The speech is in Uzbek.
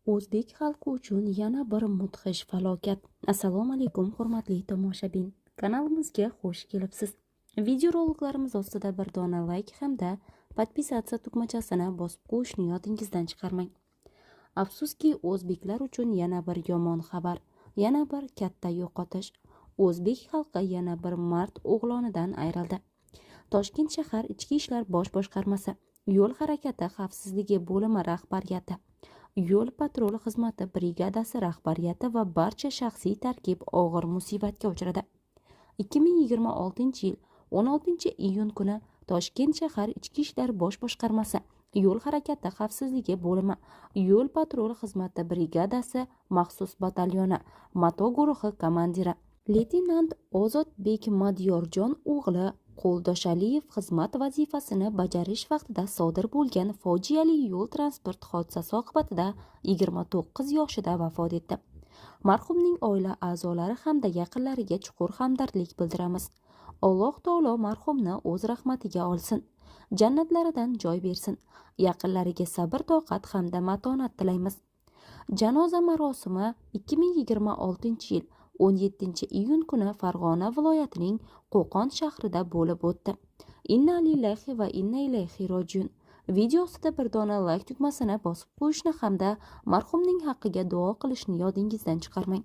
O'zbek xalqi uchun yana bir mudhish falokat. Assalomu alaykum, hurmatli tomoshabin. Kanalimizga xush kelibsiz. Videoroliklarimiz ostida bir dona like hamda подписаться tugmachasini bosib qo'yishni yodingizdan chiqarmang. Afsuski, o'zbeklar uchun yana bir yomon xabar, yana bir katta yo'qotish. O'zbek xalqi yana bir mard o'g'lonidan ayrildi. Toshkent shahar Ichki ishlar bosh boshqarmasi yo'l harakati xavfsizligi bo'limi rahbariyati, yo'l patrul xizmati brigadasi rahbariyati va barcha shaxsiy tarkib og'ir musibatga uchradi. 2026-yil 16-iyun kuni Toshkent shahar Ichki ishlar bosh boshqarmasi yo'l harakati xavfsizligi bo'limi yo'l patrul xizmati brigadasi maxsus batalyoni moto guruhi komandiri leytenant Ozodbek Madiyorjon o'g'li Qo'ldoshaliyev xizmat vazifasini bajarish vaqtida sodir bo'lgan fojiali yo'l transport hodisasi oqibatida 29 yoshida vafot etdi. Marhumning oila a'zolari hamda yaqinlariga chuqur hamdardlik bildiramiz. Alloh taolo marhumni o'z rahmatiga olsin, jannatlaridan joy bersin. Yaqinlariga sabr toqat hamda matonat tilaymiz. Janoza marosimi 2026-yil 17-iyun kuni Farg'ona viloyatining Qo'qon shahrida bo'lib o'tdi. Inna lillahi va inna ilayhi rojiun. Video ostida bir dona like tugmasini bosib qo'yishni hamda marhumning haqqiga duo qilishni yodingizdan chiqarmang.